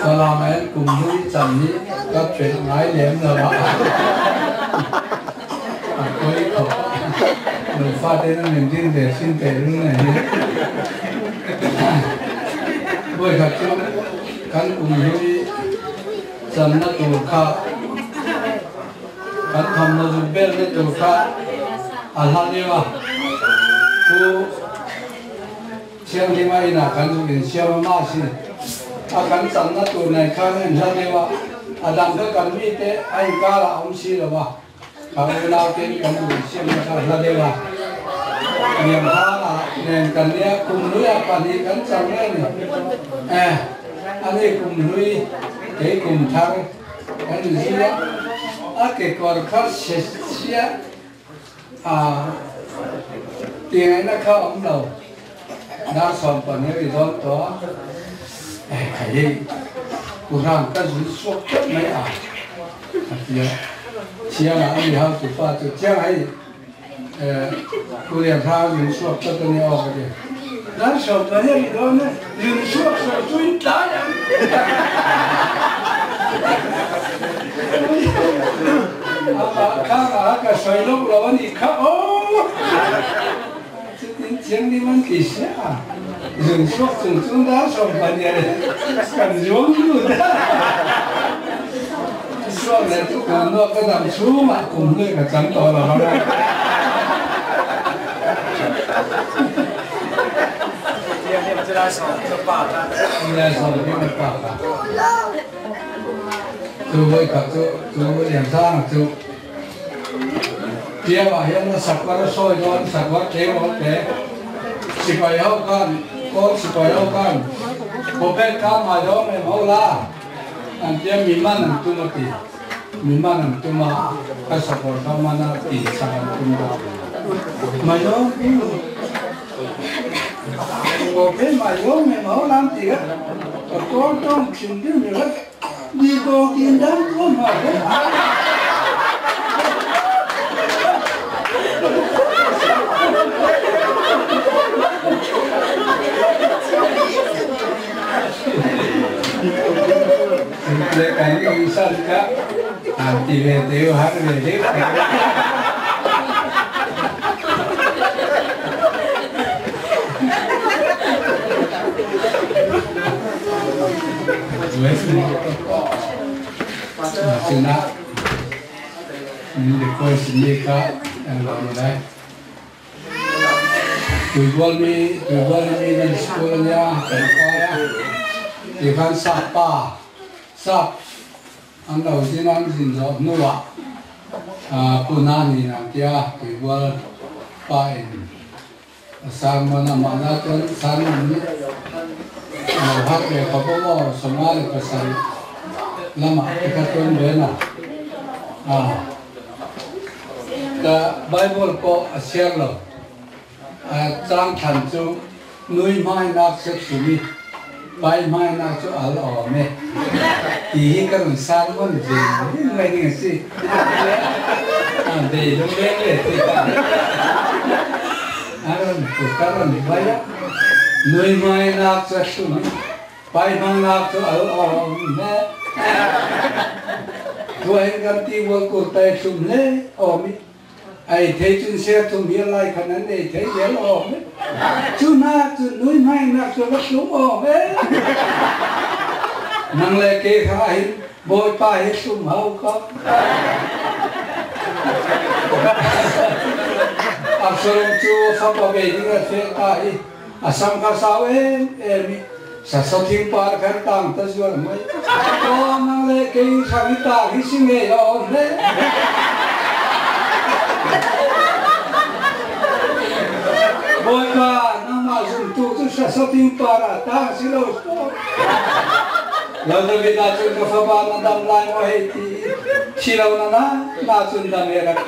Falam ah hin kum hlui cam hi ka phelh ngai lem lo a. A poi khop. Lo fate na min din ve sin te lul ne hi. Voikhat cu kan kum hlui camnak tur kha kan thawmhnaw zuk belnak tur kha a hla lio ah Pu Thianghlim a inn ah kan zuk in siam a mah si. A kan camnak tur nei khan an hla deuh ah a dang kha kan mi te a inkar ah a um si lo a ka unau tein kan zuk in siamnak kha hla deuh ah niam hang ah nen kan nia kum hlui ah pahnih kan cam le ni eh ani kum hlui kei kum thar kan in a a kekawr kha sia a tingaihnak kha um lo dar sawm pahnih i dawn to eh khai kurang ka zun suak mai a atia chiang ah ani hau tu pa chu chiang hei Kulian hra zun suak ta ni ok ati dar sawm pahnih i dawn zun suak suak chu in tlai ang. Amah kha ka sawi lawk lo a nih kha aw. Cutin chiang nih man ti sia. Zun suak chung chung dar 12 kan zuang lut. Suak le tu kan no ka dam chung ah kum hlui ka cang to lo. Cu voikhat cu cu Liansanga cu Tiau ah hin a sakuar a sawi dawn, sakuar tleirawl te sipai ho khan Kawl sipai ho khan Kawpet kha mai dawm em ho la an tia mi man an tum a ti. Mi man an tum a, ka sakuar kha man a ti sak an tum a. Mai dawm Kawpet mai dawm em ho la an ti a, ka kawl tawng thinrim ringawt. Ni ko kin dang ko ma ko. Le kan i san ka an ti ve teu har ve deuh. Sinah request mi kha an lo ni lai. Tuibual mi Tuibual mi nan school ania kan kai a. Ti khan sap pa sap an lo zin an zin zawh hnuah Puna ni an tia Tuibual pa in Sermon amah na chuan sermon hi a lo har ve khawp a maw 57 lamah te kha chuan ve na a ka Bible pawh a chhiar lo a chang thlan chu nui hmai nak chu thum i pai hmai nak chu al awm e tih hi ka rawn sermon ve mai ding a si. Về lung leng le ti ka aron ku karon baya nui mai nak cha sum pai mang nak chu al om ne tuain kan ti wal ku tai sum le om ai thei chun se thum hi lai khan an ei thei zel om chu na chu nui mai nak chu va sum om e nang le ke kha hin Bawipa hi sum hau ko. Absalom cu fapa ve ding a feh ta i a sam kha sau em em i sasa thing par khan tang ta zual mai. Aw nang le kei hrang i tang hi si ngei a awm hle. Bawipa nangmah zumtu cu sasa thing par ah tang si lo Lo David ah cun ka fapa na dam lai maw hei ti i thi lo na na na cun dam he rak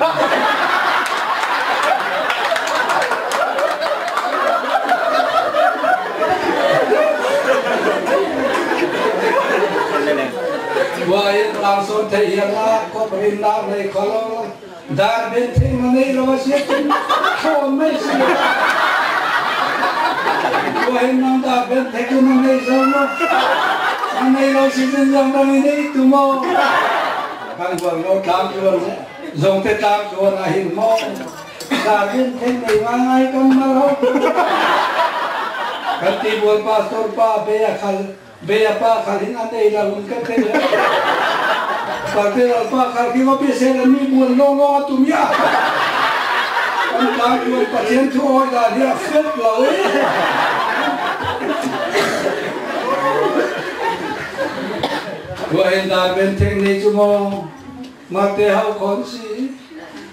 Wa in tlang sawn thei hian na kop rin nak nei kholo la dar ben thei na nei lo a sia cun thawn mai si Wa in nang dar ben thei tu na nei zo lo. An nei lo si cun zongdang i nei tu maw? Kan hual lo tlang tluan zongte tlang tluan ah hin maw Darwin theng nei ngaingai kan mal ho. Kan ti bual pastor pa be a khal be a pa khal hin an ei lo in kan thei lo. Parteral pa khal khi va pe sel an mi bual long long a tum ya. Kan tlang tluan Pathian thu awi dan hi a fet lo e. Tuahin Darwin theng nei cu maw Ngakte hau khon si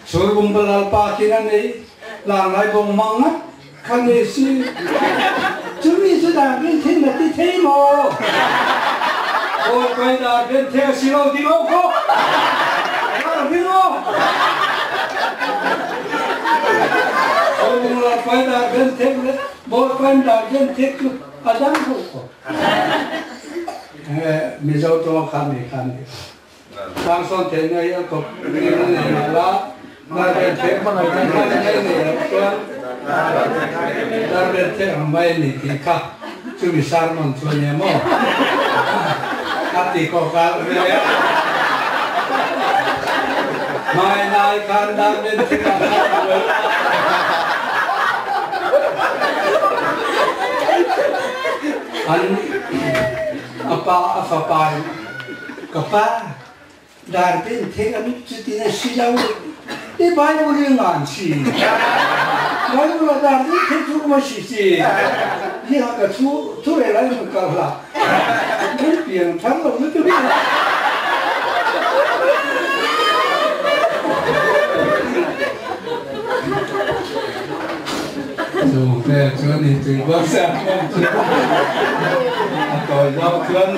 Surbung balal pa khin an ei lang lai bong mang ngat khan ei si Cumi cu Darwin theng na ti thei maw Bawi pai Darwin theng si lo ti lo ko Darwin o Surbung lal pai Darwin theng le Bawi pai Darwin theng cu a dang ko ko Mizo tawng kha mi khan Samson te nei a kop ni na nei ma la Darben te nei nei lo chuan Darben te ang mai ni ti kha chumi sermon chu ania maw a ti ko kal ve a Mai nai khan Darben te kha An a pa a fapa in ka pa darpen thek an cutin a si lo i Bible i ngan si Bible ah darpen thek cu ma si si hi ha ka thu thu re lai mun kal hlah mun piang thar lo nu tu bi Chung te chuan i tui bak sa a tawi zau chuan.